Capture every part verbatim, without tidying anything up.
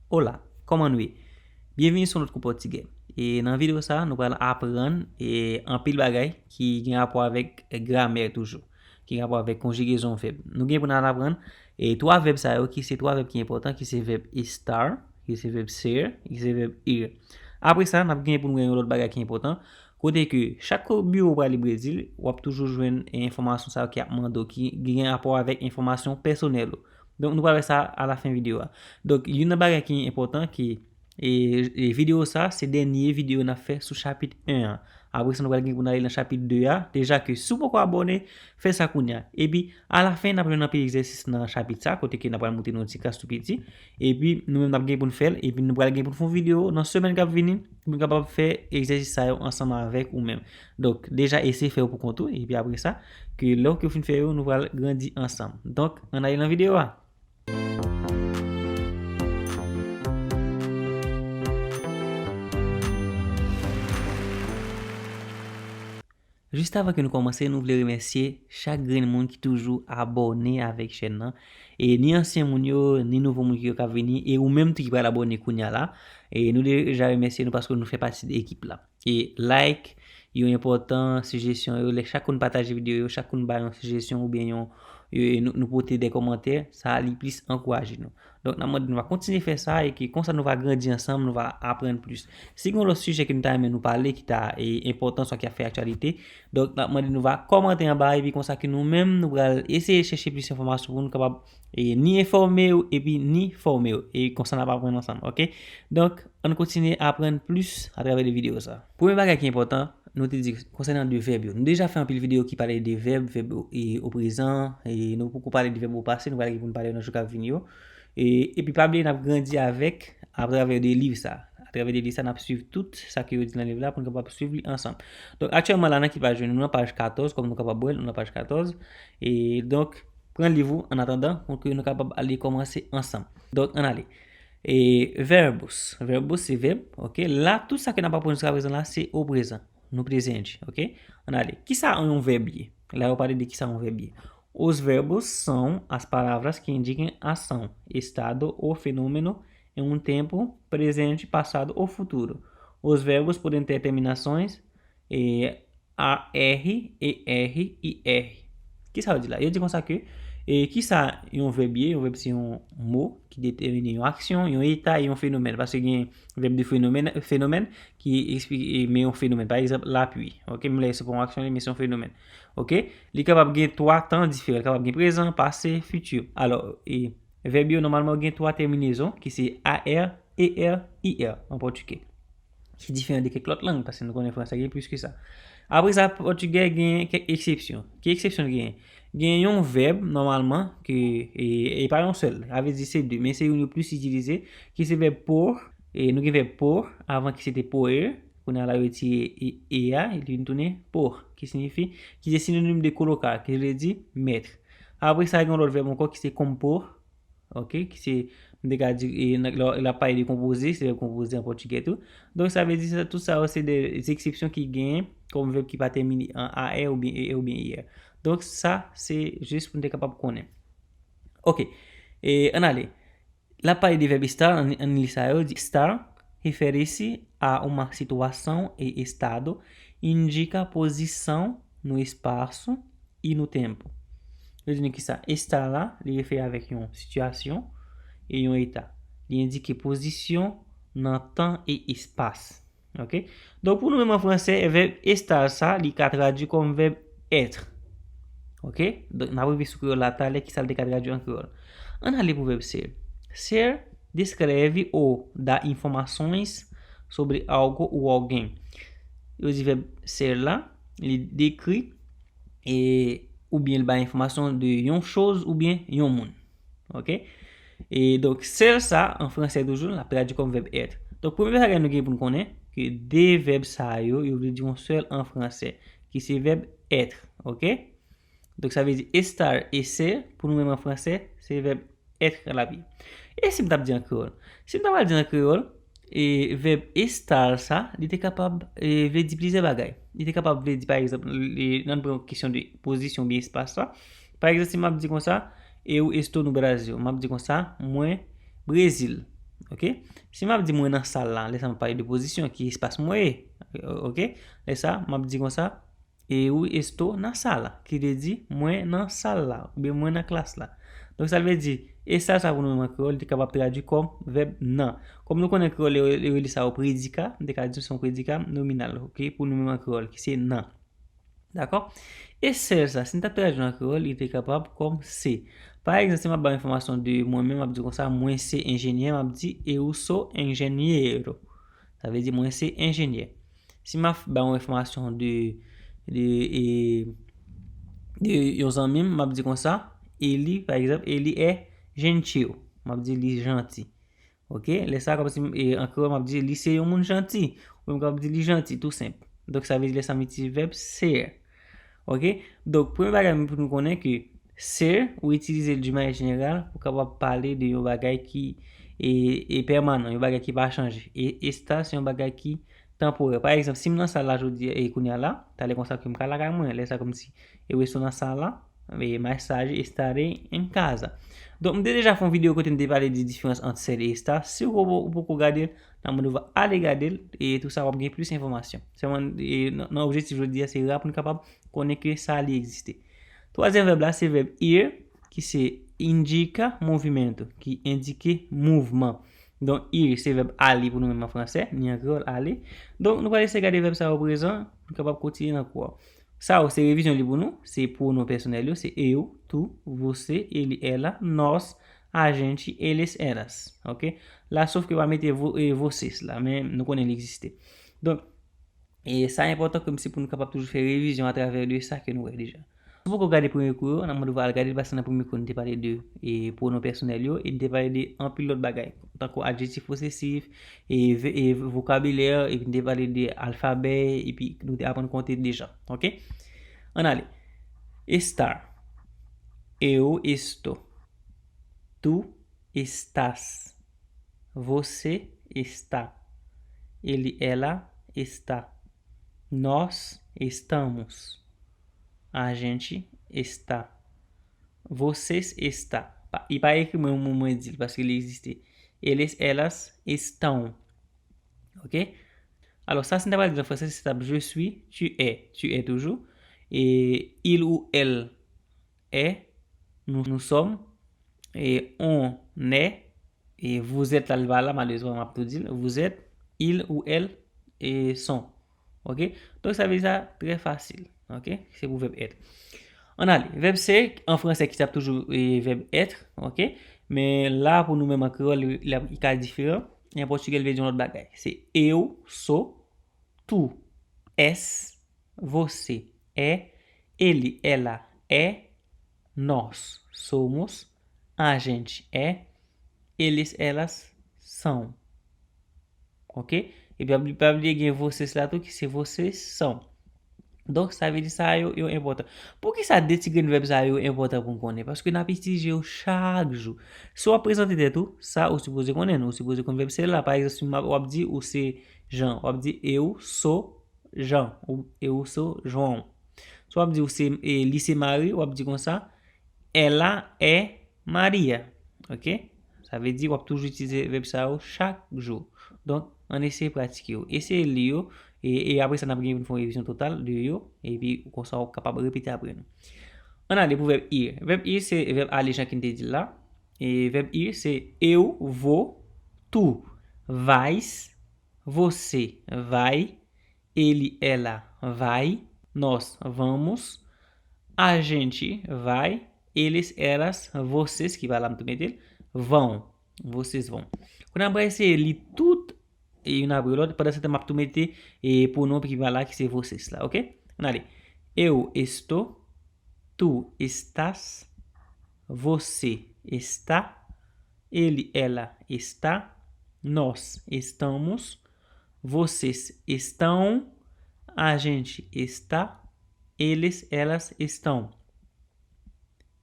Hola, kòman nou ye? Byenvini sou lòt kou pòtigè. E nan videyo sa, nou pral aprann e anpil bagay ki gen rapò avèk gramè toujou, ki gen rapò avèk konjigezon vèb. Nou gen pou n al aprann e twa vèb sa yo, ki se twa vèb ki enpòtan, ki se vèb estar, ki se vèb ser, ki se vèb ir. Apre sa, n ap gen pou nou wè yon lòt bagay ki enpòtan, kote ke chak biwo w prale Brezil, w ap toujou jwenn enfòmasyon sa yo ki ap mande w, ki gen rapò avèk enfòmasyon pèsonèl ou. Donk, nou pral wè sa alafen videyo a. Donk, youn nan bagay ki enpòtan ki e, e videyo sa, se dènye videyo n ap fè sou chapit en an. Apre sa, nou pral gen pou n ale nan chapit de a. Deja ke si w poko abòne, fè sa kounye a. Epi, alafen, n ap jwenn anpil egzèsis nan chapit sa, kote ke n ap pral montre nou ti klas tou piti. Epi, nou menm n ap gen pou n fè l. Epi, nou pral gen pou n fè yon videyo nan semèn k ap vini, pou n kapab fè egzèsis sa yo ansanm avèk ou menm. Donk, deja eseye fè yo pou kont ou. Epi apre sa, ke lè w ke w fin fè yo, nou pral grandi ansanm. Donk, ann ale nan videyo a. Jis avan ke nou kòmanse, nou vle remèsye chak grenn moun ki toujou abòne avèk chèn nan. E ni ansyen moun yo, ni nouvo moun ki yo k ap vini, e ou menm tou ki pral abòne kounye a la. E nou deja remèsye nou paske nou fè pati de ekip la. E like yo enpòtan, sijesyon yo, lè chak moun pataje videyo yo, chak moun ba yon sijesyon oubyen yon, yo, nou, nou pote de kòmantè, sa li plis ankouraje nou. Donk, n ap mande nou va kontinye fè sa e ke konsa nou va grandi ansanm, nou va aprann plis. Si gen yon lòt sijè ke nou ta renmen nou pale, ki ta e, enpòtan, swa ki ap fè aktyalite, donk, n ap mande nou va kòmante anba epi konsa ke nou menm, nou pral eseye chèche plis enfòmasyon pou nou kapab e, ni enfòme w epi ni fòme w. E konsa n ap aprann ansanm, oke? Donk, ann kontinye aprann plis atravè de videyo sa. Premye bagay ki enpòtan, nou te di konsènan de vèb yo. Nou deja fè anpil videyo ki pale de vèb, vèb o, e, o prezan, e nou poko pale de vèb o pase, nou pral gen pou n pale yo nan jou k ap vini yo. E, epi pa bliye n ap grandi avèk, atravè de liv sa. Atravè de liv sa, n ap swiv tout sa ke yo di nan liv la pou n kapab swiv li ansanm. Donk, aktyèlman la, nan ki paj nou? Nou nan paj katòz, kòm nou kapab wè, nou nan paj katòz. E donk, pran liv ou annatandan pou ke nou kapab ale kòmanse ansanm. Donk, ann ale. E verbos. Verbos se vèb, oke? La, tout sa ke n ap aprann jiska prezan la, se o prezan. Nou prezente, oke? Ann ale. Kisa yon vèb ye? La, yo pale de kisa yon vèb ye. Os verbos são as palavras que indicam ação, estado ou fenômeno em um tempo presente, passado ou futuro. Os verbos podem ter terminações, e, A R, E R, I R. Kisa yo di la? Yo di konsa ke, e, kisa yon vèb ye? Yon vèb se yon mo ki detèmine yon aksyon, yon eta e yon fenomèn. Paske gen vèb de fenomèn, fenomèn ki eksplike, e, men yon fenomèn. Pa egzanp, lapli. Oke, menm lè se pa yon aksyon, men se yon fenomèn. Oke? Li kapab gen twa tan diferan. Li kapab gen prezan, pase, fiti. Alò, e, vèb yo, nòmalman, yo gen twa tèminezon, ki se A R, E R, I R, an pòtigè. Ki diferan de kèk lòt lang, paske nou konnen fransè gen plis ke sa. Apre sa, pòtigè gen kèk eksepsyon. Ki eksepsyon l genyen? Gen yon vèb, nòmalman, ke, e, e pa yon sèl, sa vle di se de, men se youn yo plis itilize, ki se vèb por, e nou gen vèb por, avan ki se te poer, kounye a la yo retire e, e a, li vin tounen por, ki siyifi, ki se sinonim de colocar, ki vle di mèt. Apre sa, gen yon lòt vèb ankò ki se compor, oke, ki se, m te ka di, e, nan, lè, lè ap pale de konpoze, se vèb konpoze an pòtigè tou. Donk, sa vle di sa, tout sa yo se de eksepsyon ki genyen kòm vèb ki pa tèmine an A R oubyen E R oubyen I R. Donk, sa, se jis pou n te kapab konnen. Oke. E, ann ale. L ap pale de vèb estar, ann, ann li sa yo, di estar refere-se a uma situação e estado, indica posição no espaço e no tempo. Yo di nou kisa? Estar la, li refere avèk yon sitiyasyon e yon eta. Li endike pozisyon nan tan e espas. Oke? Donk, pou nou menm an fransè, vèb estar sa, li ka tradui kòm vèb être. Oke? Donk, n ap rive sou kreyòl la talè, kisa l te ka tradui an kreyòl. Ann ale pou vèb ser. Ser descreve ou dá informações sobre algo ou alguém. Yo di vèb ser la, li dekri e, oubyen l bay enfòmasyon de yon choz oubyen yon moun. Oke? E donk, ser sa, an fransè toujou, l ap tradui kòm vèb être. Donk, premye bagay nou gen pou n konnen, ke de vèb sa yo, yo vle di yon sèl an fransè, ki se vèb être. Oke? Donk, sa vle di estar e ser, pou nou menm an fransè, se vèb être l ap ye. E si m t ap di an kreyòl? Si m ta pral di an kreyòl, e vèb estar sa, li te kapab, e, vle di plizyè bagay. Li te kapab vle di, pa egzanp, li, nan pran kesyon de pozisyon oubyen espas la. Pa egzanp, si m ap di konsa, eu estou no Brasil, m ap di konsa, mwen Brezil. Ok? Si m ap di mwen nan sal la, lè sa m ap pale de pozisyon, ki espas mwen ye. Ok? Lè sa, m ap di konsa, eu estou na sala, ki vle di mwen nan sal la, oubyen mwen nan klas la. Donk sa vle di, estar sa pou nou menm an kreyòl, li te kapab tradui kòm vèb nan. Kòm nou konnen kreyòl, yo, yo rele sa yo predika, m te ka di se yon predika nominal, ok, pou nou menm an kreyòl, ki se nan. Dakò? E ser sa, si n ta tradui an kreyòl, li te kapab kòm se. Pa egzanp, si m ap ba w enfòmasyon de mwen menm, m ap di konsa, mwen se enjenyè, m ap di, eu sou engenheiro. Sa vle di, mwen se enjenyè. Si m ap ba w enfòmasyon de, de, e, de yon zanmi m, m ap di konsa, ele, pa egzanp, ele é gentil. M ap di, li janti. Ok? Lè sa, kòmsi, e, an kreyòl, m ap di, li se yon moun janti. Ou menm kapab di, li janti, tou senp. Donk, sa vle di, lè sa, m itilize vèb ser. Ok? Donk, premye bagay pou nou konnen ke ser, ou itilize l de manyè jeneral pou kapab pale de yon bagay ki, e, e pèmanan, yon bagay ki pa chanje. E estar, se yon bagay ki tanporè. Pa egzanp, si m nan sal la jodi a, e kounye a la, talè konsa ke m ka lakay mwen, lè sa kòmsi, eu estou na sala, e mais tarde estarei em casa. Donk, m te deja fè yon videyo kote m te pale de diferans ant ser e estar. Si w poko, ou poko gade l, n ap mande w ale gade l, e tou sa w ap gen plis enfòmasyon. Sèlman, e, nan, nan objektif jodi a, se rapre nou kapab konnen ke sa li egziste. Twazyèm vèb la, se vèb ir, ki se indica movimento, ki endike mouvman. Donk, ir, se vèb ale pou nou menm an fransè, ni an kreyòl, ale. Donk, nou pral eseye gade vèb sa yo prezan, pou nou kapab kontinye nan kou a. Sa yo, se revizyon li pou nou, se pwonon pèsonèl yo, se eu, tu, você, ele, ela, nós, a gente, eles, elas. Ok? La, sof ke pa mete vo, e, vocês la, men nou konnen li egziste. Donk, e sa enpòtan kòmsi pou nou kapab toujou fè revizyon atravè de sa ke nou wè deja. Si w poko gade premye kou yo, n ap mande w al gade l, paske nan premye kou, n te pale de, e, pwonon pèsonèl yo, e n te pale de anpil lòt bagay, tankou adjektif posesif, e, ve- e vokabilè, epi n te pale de alfabè, epi nou te aprann konte deja. Ok? Ann ale. Estar. Eu estou. Tu estás. Você está. Ele, ela está. Nós estamos. A gente está. Vocês está. Pa- Li pa ekri mwen, mwen, mwen di l, paske li egziste. Eles, elas estão. Ok? Alò, sa, si n ta pral di l an fransè, se t ap je suis, tu es. Tu es toujou. E il ou elle est, nous, nous sommes. E on est. E vous êtes la, li pa la, malerezman, m ap tou di l. Vous êtes, il ou elle, e sont. Ok? Donk, sa vle di sa trè fasil. Ok? Se pou vèb être. Ann ale. Vèb ser, an fransè, ki t ap toujou, e, vèb être. Ok? Men la, pou nou menm an kreyòl, li, li ap- li ka diferan. E an pòtigè, li vle di yon lòt bagay. Se eu sou, tu és, você é, ele, ela é, nós somos, a gente é, eles, elas são. Ok? Epi, pa bli- pa bliye gen vocês la tou, ki se vocês são. Donk, sa vle di sa yo, yo enpòtan. Poukisa de ti grenn vèb sa yo enpòtan pou n konnen? Paske n ap itilize yo chak jou. Si w ap prezante tèt ou, sa ou sipoze konnen l. Ou sipoze konn vèb ser la. Pa egzanp, si w ap di ou se Jean, w ap di eu sou Jean, ou eu sou João. Si w ap di ou se, e, li se Mari, w ap di konsa, ela é Maria. Ok? Sa vle di w ap toujou itilize vèb sa yo chak jou. Donk, ann eseye pratike yo. Eseye li yo, e, e apre sa, n ap gen pou n fè yon revizyon total de yo, epi konsa w ap kapab repete apre nou. Ann ale pou vèb ir. Vèb ir se vèb ale, jan ke n te di l la. E vèb ir se eu vou, tu vais, você vai, ele, ela vai, nós vamos, a gente vai, eles, elas, vocês, ki pa la m tou mete l, vão, vocês vão. Kounye a m pral eseye li tout e youn apre lòt, pandan se tan m ap tou mete e pwonon ki pa la, ki se vocês la, ok? Ann ale. Eu estou, tu estás, você está, ele, ela está, nós estamos, vocês estão, a gente está, eles, elas estão.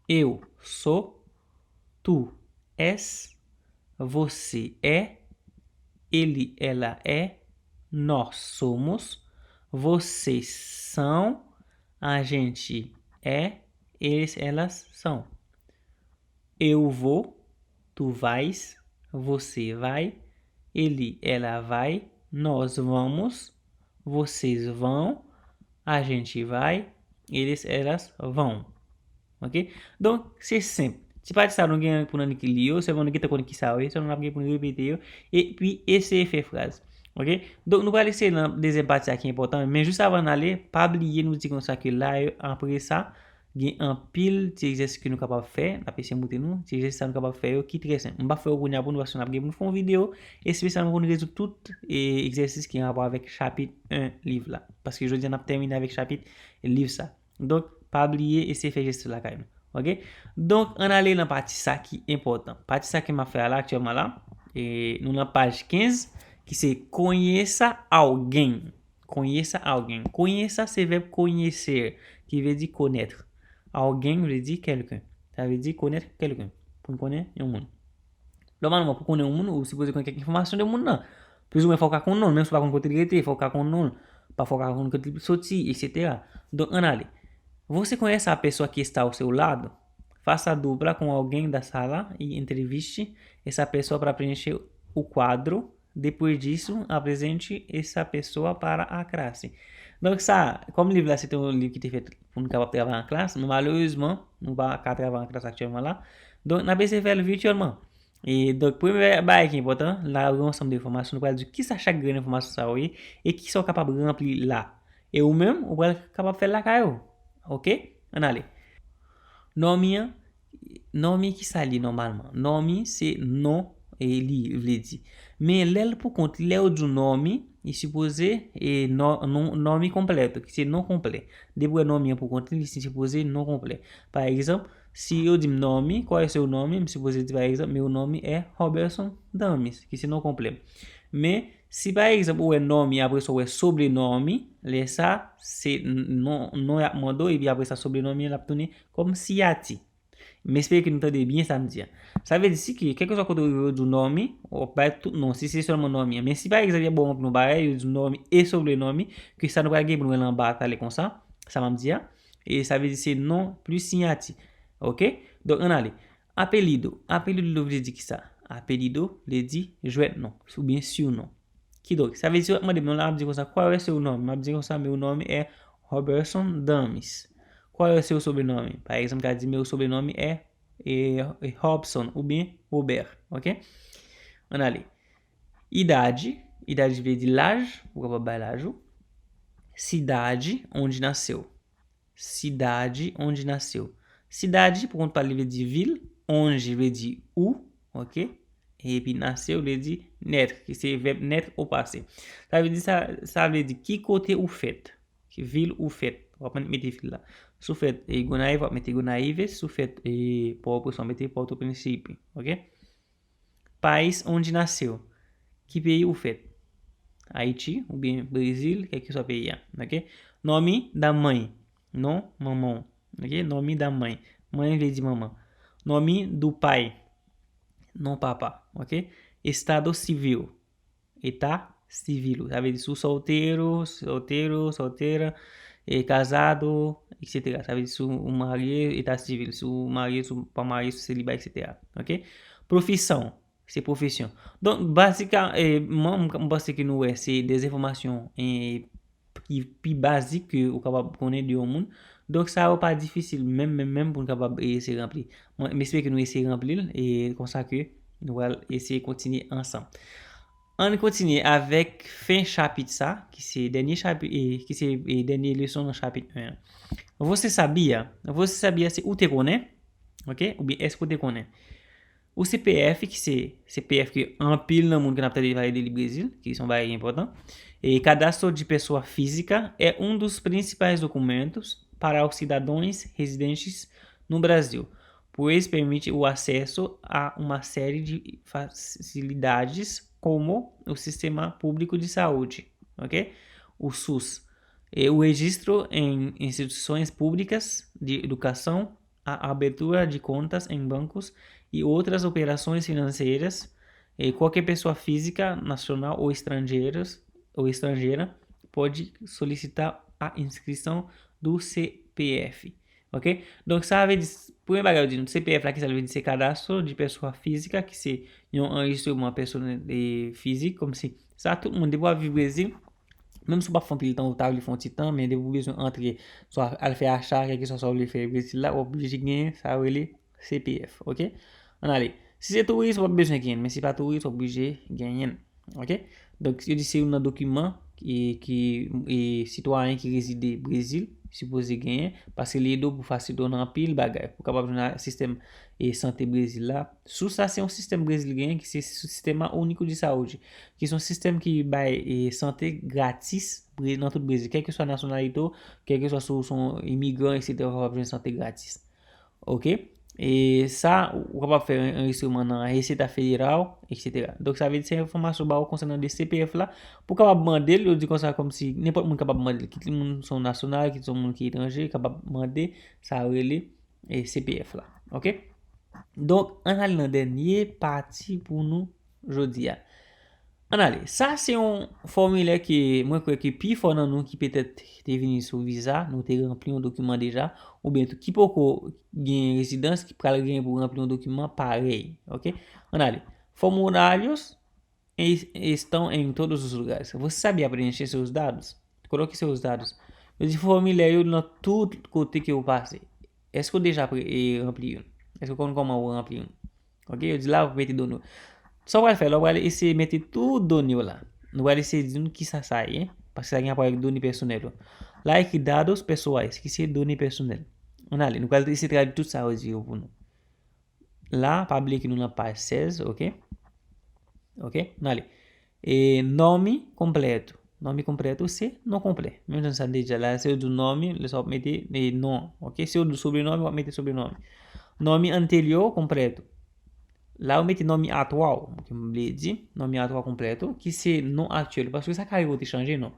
Eu sou, tu és, você é, ele, ela é, nós somos, vocês são, a gente é, eles, elas são. Eu vou, tu vais, você vai, ele, ela vai, nós vamos, vocês vão, a gente vai, eles, elas vão. Ok? Donk, se senp. Ti pati sa nou gen pou n annik li yo, sèlman nou gentan konn ki sa yo ye, sèlman n ap gen pou n repete yo, epi eseye fè fraz. Ok? Donk, nou pral eseye nan dezyèm pati a ki enpòtan, men jis avan n ale, pa bliye nou di konsa ke la yo, apre sa, gen anpil ti egzèsis ke nou kapab fè, n ap eseye montre nou, ti egzèsis sa nou kapab fè yo ki trè senp. M p ap fè yo kounye a pou nou, paske n ap gen pou n fè yon videyo espesyalman pou n rezoud tout e, egzèsis ki an rapò avèk chapit en liv la. Paske jodi a n ap tèmine avèk chapit liv sa. Donk, pa bliye eseye fè jès la lakay nou. Ok? Donk, ann ale nan pati sa ki enpòtan. Pati sa ke m ap fè a la aktyèlman la, e nou nan paj kenz, ki se conheça alguém. Conheça alguém. Conheça se vèb conhecer, ki vle di connaître. Alguém vle di quelqu'un. Sa vle di connaître quelqu'un. Pou n konnen yon moun. Nòmalman, pou konnen yon moun, ou sipoze konn kèk enfòmasyon de moun nan. Plizoumwen, fò w ka konn non l, menm si w pa konn kote l rete, fò w ka konn non l. Pafwa, w ka konn kote l soti, etsetera. Donk, ann ale. Você conhece a pessoa que está ao seu lado? Faça a dupla com alguém da sala e entreviste essa pessoa para preencher o quadro. Depois disso, apresente essa pessoa para a classe. Donk sa, kòm liv la se te yon liv ki te fèt pou nou kapab travay an klas, men malerezman, nou pa ka travay an klas aktyèlman la. Donk, n ap eseye fè l vityèlman. E donk, premye bagay ki enpòtan, la gen yon ansanm de enfòmasyon, nou pral di kisa chak grenn enfòmasyon sa yo ye, e kisa w kapab ranpli la. E ou menm, ou pral kapab fè l lakay ou. Ok? Ann ale. Nòmi an, nòmi kisa li nòmalman? Nòmi se non e li vle di. Men lè l pou kont li, lè yo di w nòmi, li sipoze e non, non, nòmi konplèto, ki se non konplè. Depi w wè nòmi an pou kont li, li sipoze non konplè. Pa egzanp, si yo di m nòmi, qual é seu nome? M sipoze di pa egzanp, meu nome é Roberson Dames, ki se non konplè. Men, si pa egzanp ou wè nòmi, apre sa ou wè sobrenome, lè sa, se non, non y ap mande w, epi apre sa sobrenome an l ap tounen kòm siyati. M espere ke nou tande byen sa m di a. Sa vle di si ke, kèlkeswa kote yo di w nòmi, w ap bay tout non, si se sèlman nòmi an. Men si pa egzanp y ap ba w yon bagay, yo di w nòmi e sobrenome, ke sa nou pral gen pou nou wè l anba a talè konsa, sa m ap di a. E sa vle di se non plis siyati. Ok? Donk, ann ale. Apelido. Apelido vle di kisa? Apelido vle di jwèt non, oubyen surnom. Kidonk, sa vle di, w ap mande m non la, m ap di konsa, qual é seu nome? M ap di konsa, meu nome é Roberson Dames. Qual é seu sobrenome? Pa egzanp, ka di, meu sobrenome é, é, é Robson, oubyen Robert, ok? Ann ale. Idade, idade vle di laj, ou kapab bay laj ou. Cidade onde nasceu. Cidade onde nasceu. Cidade, pou kont pa l, li vle di vil. Onde vle di où, ok? Epi nasceu vle di naître, ki se vèb naître au passé. Sa vle di sa, sa vle di ki kote ou fèt, ki vil ou fèt. W ap mete vil la. Si w fèt e Gonayiv, w ap mete Gonayives. Si w fèt e Pòtoprens, w ap mete Pòtoprensipes, ok? País onde nasceu. Ki peyi ou fèt? Ayiti, oubyen Brezil, kèlkeswa peyi a. Ok? Nome da mãe. Non manman w. Ok? Nome da mãe. Mãe vle di manman. Nome do pai. Non papa. Ok? Estado civil. Eta sivil ou. Sa vle di si w solteiro, solteiro, solteira, e casado, etsetera. Sa vle di si w marye, eta sivil. Si w marye, si w pa marye, si w seliba, etsetera. Ok? Profissão, se pwofesyon. Donk, bazika, e, mwen, m, m panse ke nou wè, se de enfòmasyon, e, ki pi bazik ke ou kapab konnen de yon moun. Donk, sa yo pa difisil, menm, menm, menm pou nou kapab eseye ranpli. Mwen, m espere ke nou eseye ranpli l, e konsa ke nou pral eseye kontinye ansanm. Ann kontinye avèk fen chapit sa, ki se dènye chapit, e, ki se, e, dènye leson nan chapit en an. Você sabia? Você sabia se ou te konnen, ok? Oubyen èske ou te konnen? O C P F, ki se C P F ke anpil nan moun ke n ap tande pale de li Brezil, ki se yon bagay enpòtan. E Cadastro de Pessoa Física é um dos principais documentos para os cidadãos residentes no Brasil, pois permite o acesso a uma série de facilidades, como o sistema público de saúde, ok? O sus, e o registro em instituições públicas de educação, a abertura de contas em bancos e outras operações financeiras, e qualquer pessoa física, nacional ou estrangeiras, ou estrangeira, pode solicitar a inscrição do C P F. Ok? Donk, sa vle di, premye bagay yo di nou, C P F la, ki sa l vle di? Se Cadastro de Pessoa Física, ki se yon anrejistreman pèsonèl e fizik, kòmsi sa, tout moun, depi w ap viv Brezil, menm si w p ap fè anpil tan, ou ta vle fè yon ti tan, men depi w bezwen antre, swa al fè acha, kèlkeswa sa w vle fè Brezil la, w oblije genyen sa yo rele C P F, ok? Ann ale. Si se touris, w ap bezwen genyen l, men si pa touris, w oblije genyen l, ok? Donk, yo di se youn nan dokiman ki, ki e, sitwayen ki rezide Brezil sipoze genyen, paske li ede w pou fasilite w nan anpil bagay, pou w kapab jwenn sistèm e, sante Brezil la. Sou sa, se yon sistèm Brezil genyen, ki se Sistema Único de Saúde, ki se yon sistèm ki bay e, sante gratis Bre- nan tout Brezil, kèlkeswa nasyonalite w, kèlkeswa si w se yon imigran, etsetera, w kapab jwenn sante gratis. Ok? E sa, ou kapab fè anrejistreman nan Receita Federal, etsetera. Donk, sa vle di se enfòmasyon ba w konsènan de C P F la, pou w kapab mande l, yo di konsa kòmsi nenpòt moun kapab mande l, kit li moun se yon nasyonal, kit se yon moun ki etranje, kapab mande sa yo rele e, C P F la. Ok? Donk, ann ale nan dènye pati pou nou jodi a. Ann ale. Sa se yon fòmilè ke mwen kwè ke pi fò nan nou ki petèt te vini sou viza, nou te ranpli yon dokiman deja, oubyen tou ki poko gen rezidans, ki pral gen pou ranpli yon dokiman parèy. Ok? Ann ale. Formularios es- estão em todos os lugares. Você sabe preencher seus dados? Coloque seus dados. Yo di fòmilè yo nan tout kote ke ou pase. Èske ou deja pre- e, ranpli youn? Èske ou konn kòman ou ranpli youn? Ok, yo di la ou mete done yo. Sa w pral fè la, ou pral eseye mete tout done yo la. Nou pral eseye di nou kisa sa ye, paske sa gen rapò avèk done pèsonèl ou. La ekri dados pessoais, ki se done pèsonèl. Ann ale, nou pral eseye tradui tout sa yo di yo pou nou. La, pa bliye ke nou nan paj sèz, ok? Ok, ann ale. E nome completo. Nome completo se non konplè. Menm jan sa n te di a la, se yo di w nome, lè sa w ap mete e, non. Ok, se yo di w sobrenome, w ap mete sobrenome. Nome anterior completo. La, ou mete nome atual, ke m vle di, nome atual completo, ki se non aktyèl ou, paske sa ka rive ou te chanje non.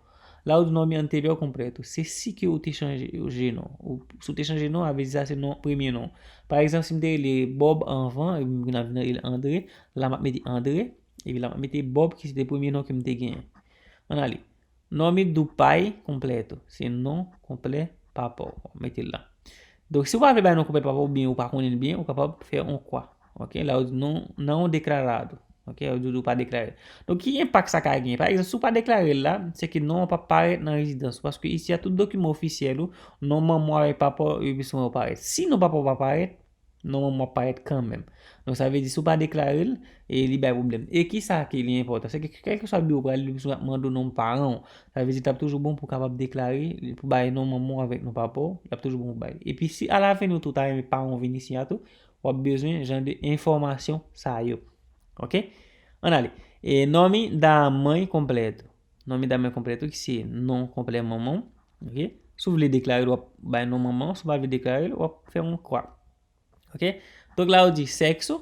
La, ou di nome anterior completo, se si ke ou te chanje non. Ou, si ou te chanje non, sa vle di sa se non, premye non. Pa egzanp, si m te rele Bob anvan, epi m vin ap vin rele André, la m ap mete André, epi la m ap mete Bob, ki se te premye non ke m te genyen. Ann ale. Nome do pai completo, se non konplè papa w. W ap mete l la. Donk, si w pa vle bay non konplè papa w, oubyen ou pa konnen l byen, ou kapab fè yon kwa. Ok, la ou di non, não declarado. Ok, ou di ou pa deklare. Donk, ki enpak sa ka gen? Pa egzanp, si w pa deklare l la, se ke non an p ap parèt nan rezidans ou, paske isi a tout dokiman ofisyèl ou, non manman w avèk papa w, yo pi souvan yo parèt. Si non papa w pa parèt, non manman w ap parèt kanmenm. Donk, sa vle di, si w pa deklare l, e li bay pwoblèm. E kisa ke li enpòtan? Se ke kèlkeswa biro w prale, li pi souvan ap mande w non paran w. Sa vle di, l ap toujou bon pou w kapab deklare, pou bay non manman w avèk non papa w, l ap toujou bon pou bay. Epi si alavni w tou ta renmen paran w vin isi a tou, w ap bezwen jan de enfòmasyon sa yo. Ok? Ann ale. E nome da mãe completo. Nome da mãe completo, ki se non konplè manman w. Ok? Si w vle deklare l, w ap bay non manman w. Si w pa vle deklare l, w ap fè yon kwa. Ok? Donk la, yo di sexo,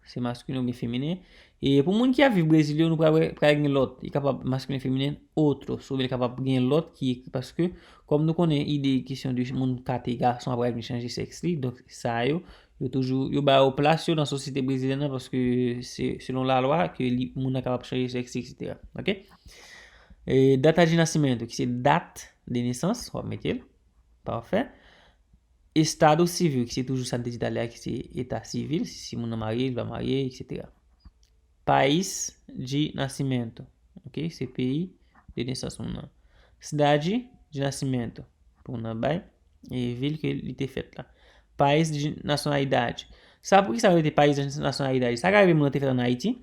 se masculino oubyen feminen. E pou moun ki ap viv Brezil yo, nou pral wè, pral gen lòt. Li kapab masculino, feminen, outros. Oubyen li kapab gen lòt ki, paske, kòm nou konnen ide kesyon de moun ka te gason, ap pral vin chanje sèks li. Donk, sa yo, yo toujou, yo ba yo plas yo nan sosyete brezilyèn nan, paske se selon lalwa ke li, moun nan kapab chanje sèks li, etsetera. Ok? E data de nascimento, ki se dat de nesans, w ap mete l. Pafè. Estado civil, ki se toujou sa n te di talè a, ki se eta sivil, si, si moun nan marye, li pa marye, etsetera. País de nascimento, ok, se peyi de nesans moun nan. Cidade de nascimento, pou moun nan bay, e vil ke li te fèt la. País de nacionalidade. Sa, poukisa yo rete país de nacionalidade? Sa ka rive moun nan te fèt ann Ayiti,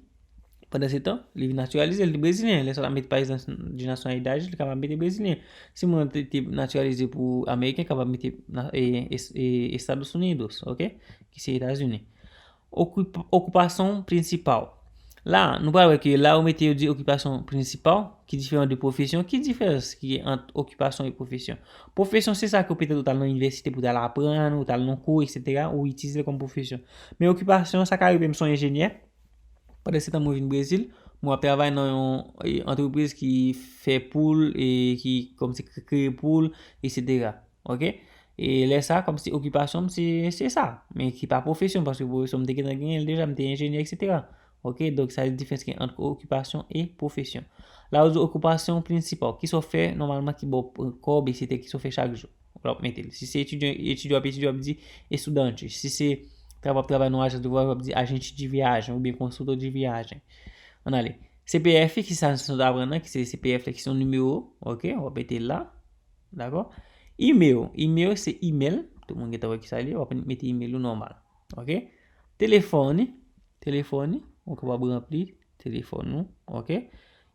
pandan se tan, li vin natiralize, li brezilyen. Lè sa, l ap mete país de nacionalidade, li kapab mete brezilyen. Si moun nan te, te natiralize pou ameriken, kapab mete na- e, e, e, Estados Unidos, ok? Ki se Etazini. Okup- Okipasyon prensipal. La, nou pral wè ke la, ou mete, yo di okipasyon prensipal, ki diferan de pwofesyon. Ki diferans ki gen ant okipasyon e pwofesyon? Pwofesyon, se sa ke petèt ou t al nan inivèsite pou w t al aprann, ou t al nan kou, etsetera, ou itilize l kòm pwofesyon. Men okipasyon, sa ka rive m se yon enjenyè, pandan se tan mwen vin Brezil, mwen ap travay nan yon e, antrepriz ki fè poul, e ki kòmsi kre- kreye poul, etsetera. Ok? E lè sa, kòmsi okipasyon m, se, se sa. Men ki pa pwofesyon, paske pwofesyon m te gentan genyen l deja, m te enjenyè, etsetera. Ok? Donk, sa se diferans ki ant okipasyon e pwofesyon. La, ou di okipasyon prensipal, kisa w fè nòmalman ki ba w kòb, etsetera, kisa w fè chak jou. w ap mete l. Si se etidyan, etidyan w ap etidye, w ap di estudante. Si se travay, w ap travay nan ajans de voyaj, w ap di agente de viagem oubyen consultor de viagem. Ann ale. C P F, ki sa nou ta pran nan, ki se C P F la, ki se yon nimewo, ok, w ap mete l la, dakò? Email, email se email, tout moun gentan wè ki sa li, w ap mete email ou nòmal, ok? Telefone, telefone, ou kapab ranpli telefòn ou, ok?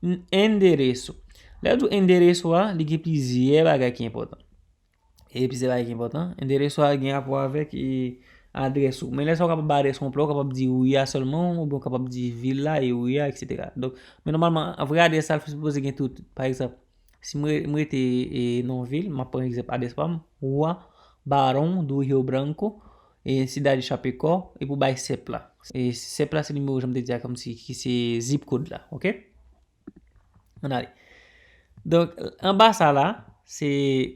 N-, endereso. Lè w di endereso a, li gen plizyè bagay ki enpòtan. E plizyè bagay ki enpòtan. Endereso a gen rapò avèk, e, adrès ou. Men lè sa w kapab bay adrès konplè, w kapab di wi a sèlman, oubyen w kapab di vil la e wi a, etsetera. Donk, men nòmalman, vrè adrès la, l sipoze gen tout. Pa egzanp, si m re-, m rete, e, nan yon vil, m ap pran egzanp adrès pa m, Rua Barão do Rio Branco, e, cidade de Chapecó, epi w bay sep la. E sep la, se nimewo, jan m te di a, kòmsi, ki se zip code la, ok? Ann ale. Donk, anba sa la, se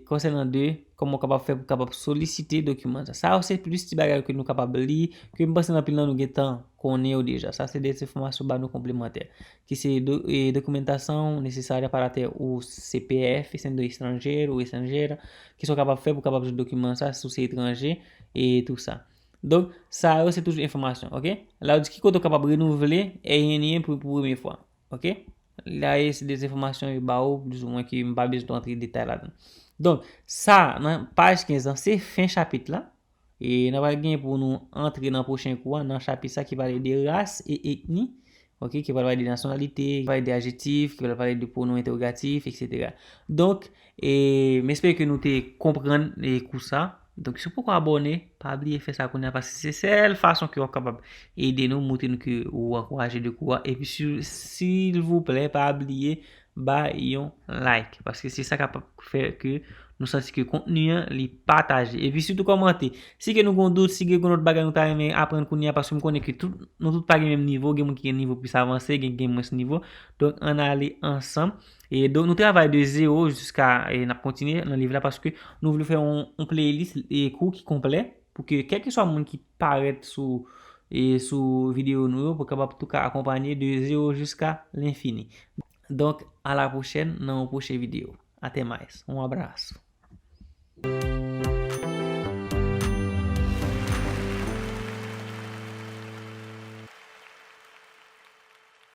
konsènan de kòman w kapab fè pou w kapab solisite dokiman sa. Sa yo se plis ti bagay ke nou kapab li, ke m panse anpil nan nou gentan konnen yo deja. Sa se de enfòmasyon ba nou konplemantè. Ki se do, e, dokumentasyon nesesarya para ter o C P F, sendo estranjeiro ou estranjeira, ki sa w kapab fè pou w kapab jwenn dokiman sa, si w se etranje, e tou sa. Donk, sa yo se toujou enfòmasyon, ok? La, yo di ki kote w kapab renouvle R N I pou, pou premye fwa. Ok? La, e se de enfòmasyon yo ba ou, plizoumwen, ke m pa bezwen antre detay ladan. Donk, sa, nan paj kenz lan, se fen chapit la. E n a pral gen pou nou antre nan pwochen kou a, nan chapit sa ki pale de ras e etni. Ok? Ki pral pale de nasyonalite, ki pale de adjektif, ki pral pale de pwonon entèwogatif, etsetera. Donk, e m espere ke nou te konprann, e, kou sa. Donk, si w poko abòne, pa bliye fè sa kounye a, paske se sèl fason ke w ap kapab ede nou, montre nou ke ou ankouraje de kou a. Epi, si, silvouplè, pa bliye bay yon like, paske se sa k ap fè ke nou santi ke kontni an, li pataje. Epi, sitou kòmante. Si ke nou gen dout, si gen lòt bagay nou ta renmen aprann kounye a, paske m konnen ke tout, nou tout pa gen menm nivo, gen moun ki gen nivo plis avanse, gen, gen mwens nivo. Donk, ann ale ansanm. E donk, nou travay de zewo jiska, e n ap kontinye nan liv la paske nou vle fè yon, yon playlist e kou ki konplè pou ke kèlkeswa moun ki parèt sou, e sou videyo nou yo pou kapab tou ka akonpanye de zewo jiska lenfini. Donk, a la pwochèn nan yon pwochen videyo. Até mais. Un abraço.